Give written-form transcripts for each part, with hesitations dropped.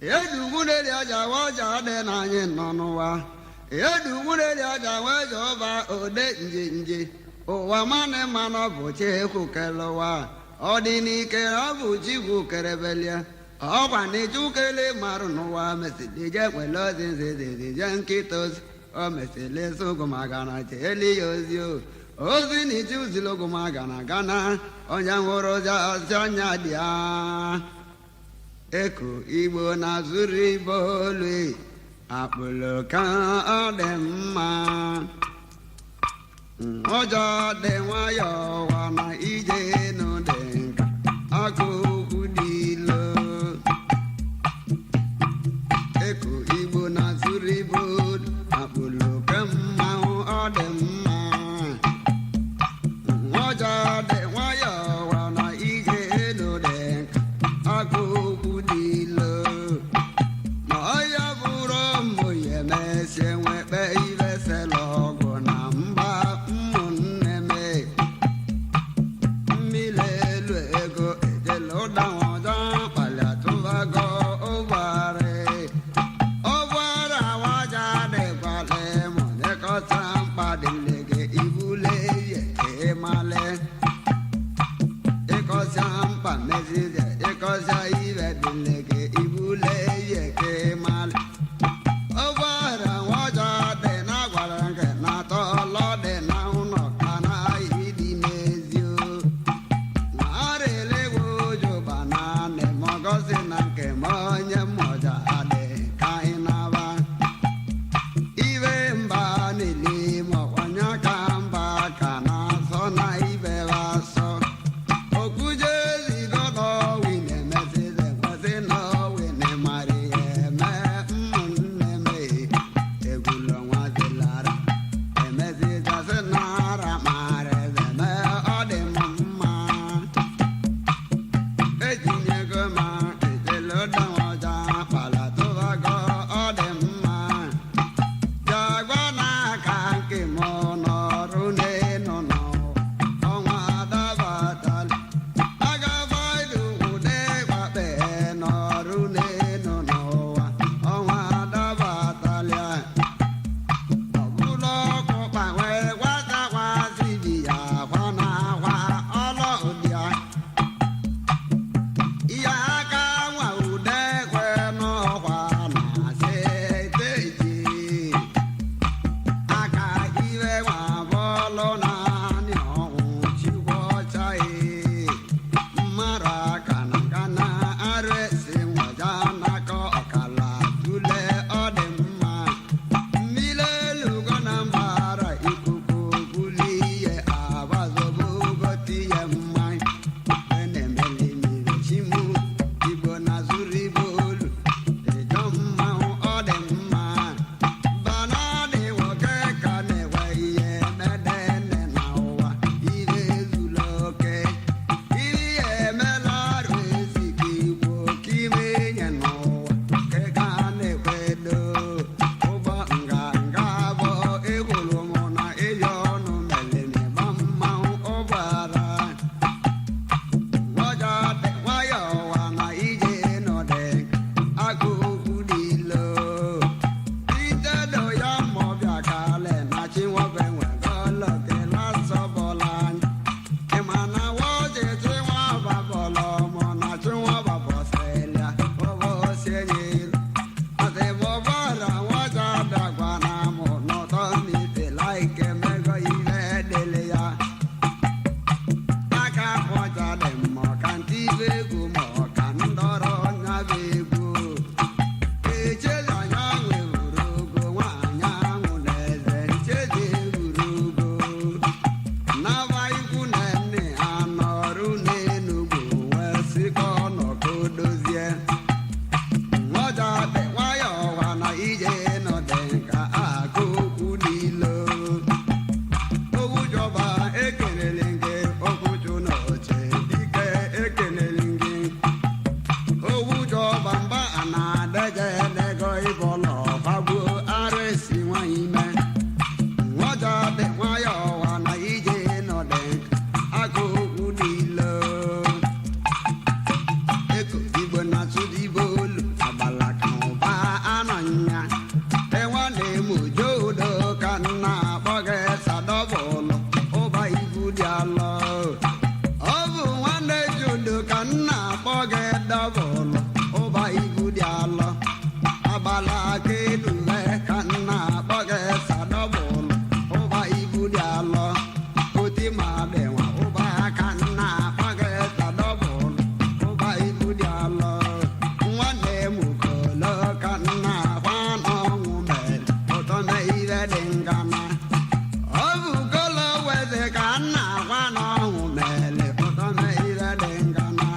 Edugwureli aja waja dị na anyị nọ n'ụwa. Edugwureli aja waja ọba ode nje nje. Ụwa manị mmanụ ọ bụ Chukwu kere ụwa. Ọ dị n'ike ọ bụ Chukwu kerebelie. Ọkwa n'ijukele marụ n'ụwa mesịrị je kwele ozi nzizizi je nkịta ozi. O mesịrị sogomagana jeeli ya ozi o. Ozi na iji uzilogomagana gana onye nwụrụ ozi asị ọnya dị ya. Eko Igbo na-azụrụ ibe olu akpụlụ ka ọ dị mma. Ụjọ dị nwayọọ wa na ije nụ dị nka aka okwu dị ilo. Eko Igbo na-azụrụ ibe olu akpụlụ ka mmanwụ ọ dị mma. Ụjọ dị nwayọọ wa na ije nụ dị nka aka okwu dị ilo. Ma ọya bụrụ mmụ ya emesie nwekpe ibe sela ọgụ na mba ụmụnne m. Mmiri elu ego ejela ụda ọjọ kpali atụbago ụgbọarị. Ụgbọarị awaja dịkwale ma lekọta mkpa dịle gị ibule ihe ịmale. Ịkọsịa mkpa mezize ịkọsịa ibe dịle gị ibule ihe ịmale. Ụgbọala nwọjọ dị na gwara nke na-atọ ọlọ dị na ụlọ ka na ịdị n'ezi o. Arịlịgwa ụjụba na anị mọgọzi na nke ma onye mmọja adị ka ị naba. Ibe mba niile mọkwanye ka mba ka na-asọ na ibe asọ. Okwuje zigo n'ọwi na-emesize kwesị n'ọwi na-emara ihe eme ụmụnne m egwula nwa dịlara emesizasị nara mara eze mee ọ dị m mma. Etinyego ma ejele ụdanwọja kpala tụbago ọ dị mma. Jagwa n'aka nke mụ nọrụ n'enu n'ụwa ọnwa adabatala. Agafaidu ude gbakpe nọrụ n'enu n'ụwa ọnwa adabatalịa. Ọbụla ọkụ kpanwe gwatakwasị bi ya akwa na akwa ọlọdịa. Ihe aka nwa ude kwe n'ọkwa na-asị teji. Aka iwe nwa bọọlụ naanị ọnwụ chikwa ọcha ee. Mmarụ aka na gana arụ esi nwaja n'aka ọkala tule ọ dị mma. Mmiri elugo na mbara ikuku buli ihe abazobugo tinye mmanya. Enemeli mmiri chimu Igbo na-azụrụ ibe olu ịjọ mmanwụ ọ dị mma. Banadị nwoke ka na-enwe ihe medene na ụwa ire ezula oke. Iri ya emela arụ ezi ka Igbo ka ime nye n'ụwa ke ka na-ekwedo. Ụgbọ nganga bụ egwuru mụ na ịyọ ọnụ mere n'ịgba mmanwụ ụgbọala. Nwayọọ dị nwayọọ wa na ije nọdị aka okwu dị ilo. Itedo ya mmọbịa kale na chinwobe nwegoloke lasọbọla anyị. Ịma na nwoje chinwaba bọlọ mụ na chinwaba bọsịlịa obosie ilu. Asị bọbara nwaja dagwa na mụ n'ụtọ n'ite laike mego ihe dịlị ya. Aka ọja dị mma ka ntị ibe egwu ma ọ ka ndọrọ nya bụ egwu. Echezi anya nwewuru ogo nwaanyị anwụ na eze nchezi ewuru ogo. Naba ikwu na nne ha nọrụ n'Enugwu wee sị ka ọ nọ ka o dozie. Nwọja dị nwayọọ wa na ije nọ dị ka akụ okwu n'ilo. Owujọba ekelele gị okwuju n'oche dike ekelele gị. Owujọba mba a na-adeje nego ịbọlọ fagbuo arụ esi nwanyị ime. Nwọja dị nwayọọ wa na ije nọ dị aka okwu n'ilo. Eko Igbo gị dọbụlụ ụba ibu dị alọ. Agbala aka elu ka nna akpọ gị sadọbụlụ ụba ibu dị alọ. Oti ma dị nwa ụba ka nna akpọ gị sadọbụlụ ụba ibu dị alọ. Nwanne m kolo ka nna akwa n'ọnwụ mere ụtọ na ibe dị ngana. Ọ bụ kolo weze ka nna akwa n'ọnwụ mere ụtọ na ibe dị ngana.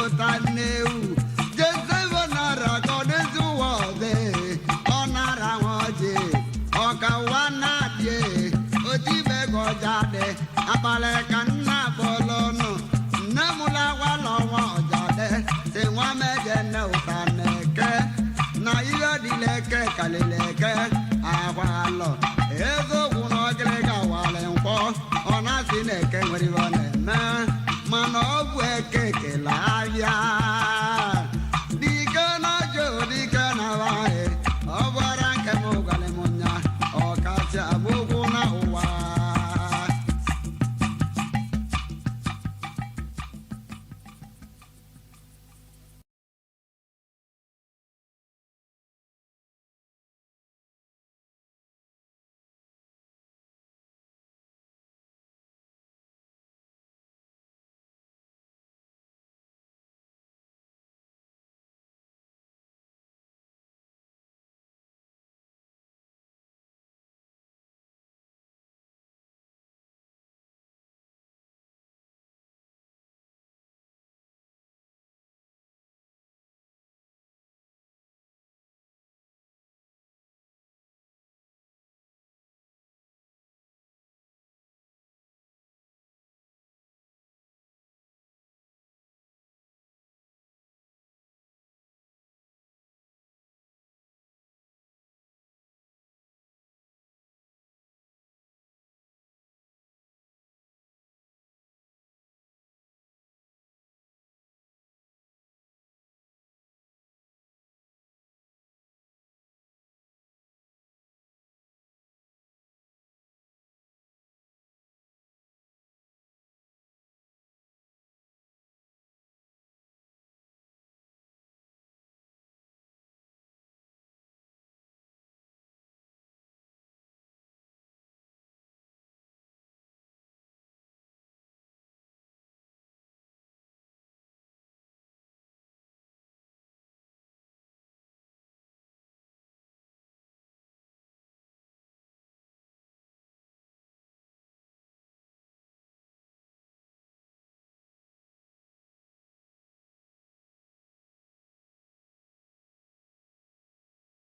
ụta nnewu jezebo nara ka ọ dịzi ụwa ọzọ. Ọ nara nwa ọjị ọka ụwa na-adị otibego ọja dị akpalị ka nna bọlụ ọnụ nne m lagwala ọnwa ọja dị si nwa meje nne ụta na-eke na ihe dịla eke kalịla eke agwalọ eziokwu na ọgịrịga walị nkwọ. Ọ na-asị na eke nwere ibe ọ na-eme, mana ọ bụ eke kele ahịa.